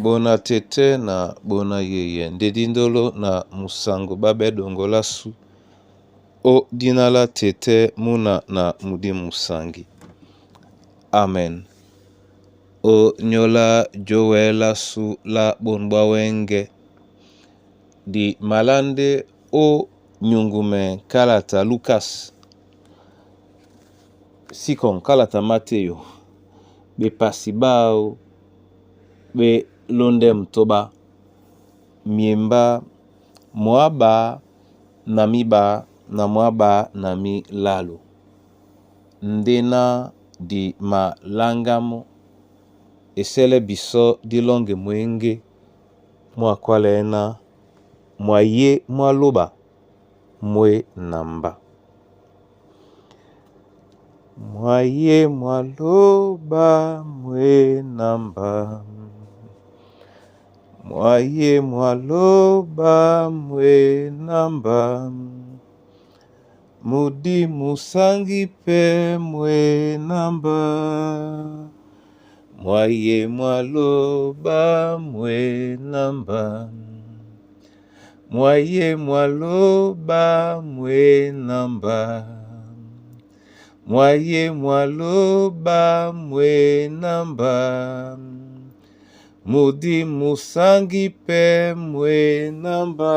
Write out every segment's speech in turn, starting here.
Bona tete na bona yeye nde dindolo na musango babe dongola su o dina la Tete Muna na Mudimu Sangi. Amen. O nyɔla jowɛ lasu la bonu bwa wɛ́ŋgɛ̄ di malá ndé ó nyuŋgumɛ kalata Lukas sikɔŋ kalata Mateyo ɓepasi ɓáō ɓé lóndɛ́ mutóɓá miembá 22 na 23 ndé ná di maláŋgámɔ́ esɛ́lɛ́ bisɔ́ dí lɔ́ŋgɛ mwěŋgé mwâ kwálɛɛ́ ná mwayé mwá lóɓa mwé namba. Mwayé mwá lóɓa mwé namba. Mwayé mwá lóɓa mwé namba. Mudimu sangi pɛ́ mwé namba. Mwayé mwá lóɓa mwé namba. Mwayé mwá lóɓa mwé namba. Mwayé mwá lóɓa mwé namba. Mudimu sangi pɛ́ mwé namba.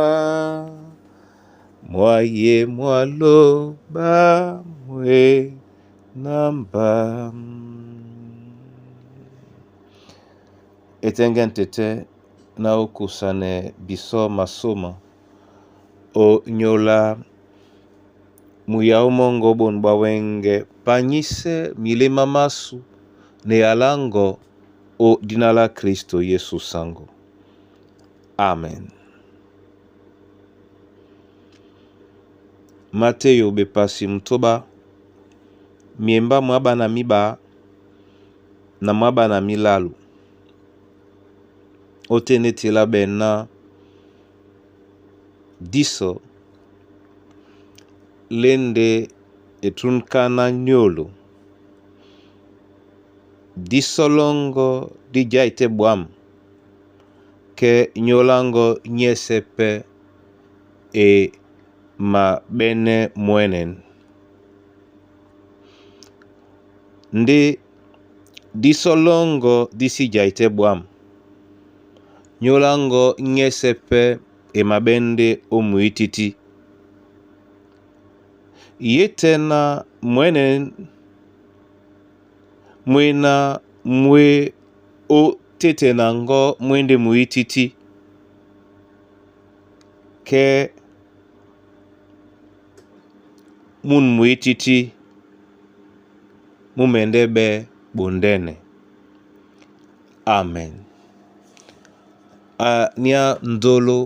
Mwayé mwá lóɓa mwé namba. Etengɛ tete na okusanɛ bisɔ masôma o nyola muyáó mɔ́ŋgɔ́ bonu ɓá wɛ́ŋgɛ̄ panyísɛ́ miléma másu na eyala ŋgɔ o dina lá Kristo Yesu saŋgɔ. Amen. Mateyo bepasi mutóɓá miembá 22 na 23 ótên é telá ɓɛ̂n ná disɔ lé ndé e túnkánná nyólo, dísɔ́ lɔ́ŋgɔ́ dí jái tɛ́ ɓwǎm̀ kɛ́ nyólo áŋgɔ́ nyɛ́sɛ̄ pɛ́ e maɓɛ́nɛ́ mwɛ́nɛ́n. Ndé dísɔ́ lɔ́ŋgɔ́ dí sí jai tɛ́ ɓwǎm̀, nyólo áŋgɔ́ nyɛ́sɛ̄ pɛ́ e maɓɛ́ ndé ó muítítí. Yé tɛ́ ná mwɛ̌nɛ́n mwéná mwé ó tétena ŋgɔ́ mwé ndé muítítí kɛ́ mún muítítí mú mɛndɛ́ ɓɛ́ ɓondɛ́nɛ. Amen. A nia ndolo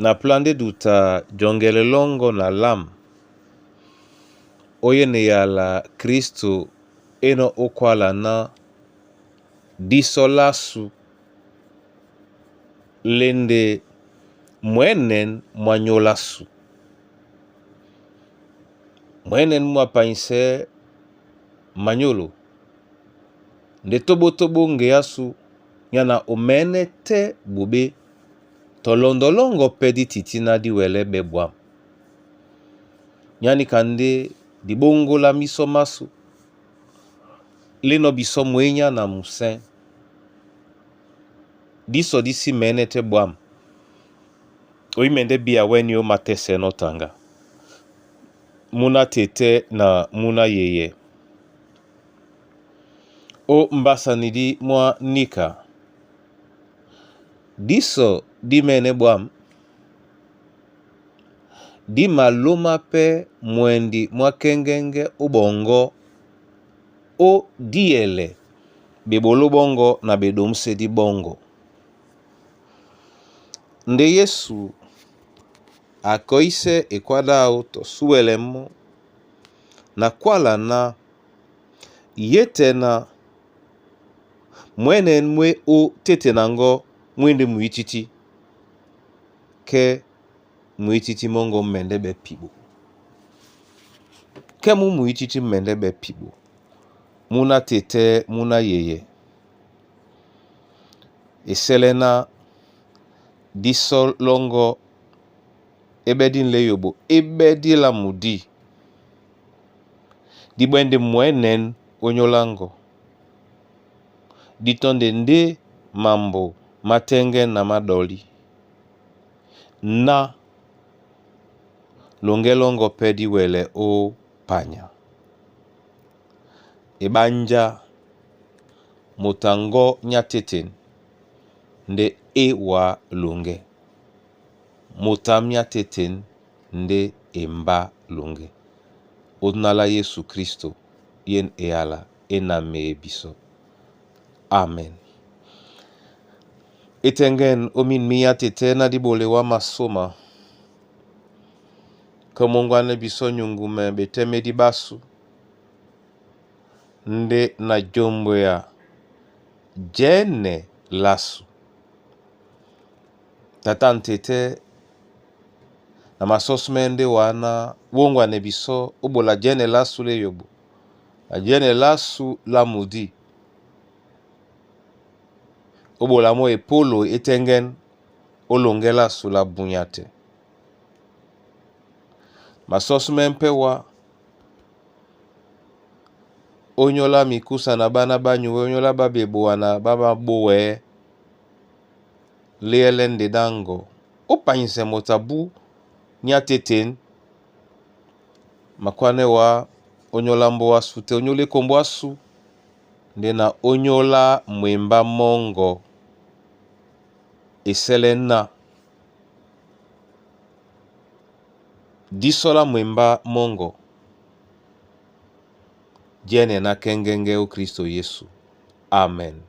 na plá ndé duta jɔŋgɛlɛ lɔ́ŋgɔ́ na lam ó yêne eyala Kristo é nɔ́ ó kwála ná dísɔ́ lásu lé ndé mwɛ̌nɛ́n mwá nyóla su. Mwɛ̌nɛ́n mú mapanyísɛ́ manyólo ndé tóɓótóɓó ŋgeá ásu nyá na o mɛ̌nɛ́ tɛ́ ɓoɓé tɔ lɔndɔ lɔ́ŋgɔ́ pɛ́ dí tití ná dí wɛlɛ́ ɓɛ́ ɓwǎm̀. Nyá níka ndé di ɓóŋgólá mísɔ másū lé nɔ́ bisɔ́ mwényá na musɛ́. Dísɔ dí sí mɛ̌nɛ́ tɛ́ ɓwǎm̀. Oímɛndɛ́ bíya wɛ́ni ó matɛ́sɛnɔ́ taŋga. Múná tetɛ́ na múná yeyɛ. Ó mbásanidí mwá níka, dísɔ dí mɛ́nɛ́ ɓwǎm̀, dí malómá pɛ́ mwɛndi mwá kéŋgɛ́ŋgɛ́ ó ɓɔŋgɔ́ ó díɛlɛ ɓeɓoló ɓɔ́ŋgɔ̄ na ɓeɗǒmsédí ɓɔ́ŋgɔ̄. Ndé Yésu a kɔísɛ́ ekwá ɗáō tɔ súwɛlɛ mɔ́ na kwála ná yé tɛ́ ná mwɛ̌nɛ́n mwé ó tétena ŋgɔ́ mwé ndé muítítí kɛ́ muítítí mɔ́ŋgɔ̄ mú mɛndɛ́ ɓɛ́ piɓo. Kɛ́ mú muítítí mú mɛndɛ́ ɓɛ́ piɓo, múná tetɛ́ múná yeyɛ. Esɛlɛ ná disɔ lɔ́ŋgɔ́ é ɓɛ́ dí yobo é ɓɛ́ dí la mudi. Di ɓwɛ́ ndé mwɛ̌nɛ̌n ónyólá ŋgɔ. Di tɔ́ndɛ ndé mambo má tɛ́ŋgɛ́n na má ɗɔlí. Ná loŋgɛ́ lɔ́ŋgɔ́ pɛ́ dí wɛlɛ ó panya. Eɓánjá moto a ŋgɔ́ ní á téten ndé é wǎ loŋgɛ́. Moto ám ní á téten ndé e mbá loŋgɛ́. Ó dina lá Yesu Kristo yen eyala e na meye bisɔ. Amen. Etɛŋgɛn ó mín mínyá tetɛ́ ná dí ɓolewá masóma. Ke mongwanɛ bisɔ nyuŋgumɛ ɓetɛ́ médí ɓásū ndé na jombwea jɛ́nɛ lásu. Tata ntetɛ́ na masɔ́súmɛ́ ndé waná wóŋgwanɛ bisɔ ó ɓola jɛ́nɛ lásu lá eyoɓo, na jɛ́nɛ lásu lá mudí. Ó ɓola mɔ́ epólo é tɛ́ŋgɛ́n ó loŋgɛ́ lásu lá búnyá tɛ́. Masɔ́súmɛ́ pɛ́ wá ónyólá mikúsa na ɓána ɓá nyuwɛ́ ónyólá ɓá ɓeboa na ɓá ɓáɓówɛɛ́ léɛ́lɛ́ ndé dá ŋgɔ ó panyisɛ moto abú ní á téten makwánɛ́ wá ónyólá mbóa ásu tɛ́ ónyólá ékombo ásu ndé na ónyólá mwembá mɔ́ŋgɔ esɛ́lɛ́ ná dísɔ lá mwembá mɔ́ŋgɔ jɛ́nɛ ná kɛ́ŋgɛ́ŋgɛ́ ó Kristo Yesu. Amen.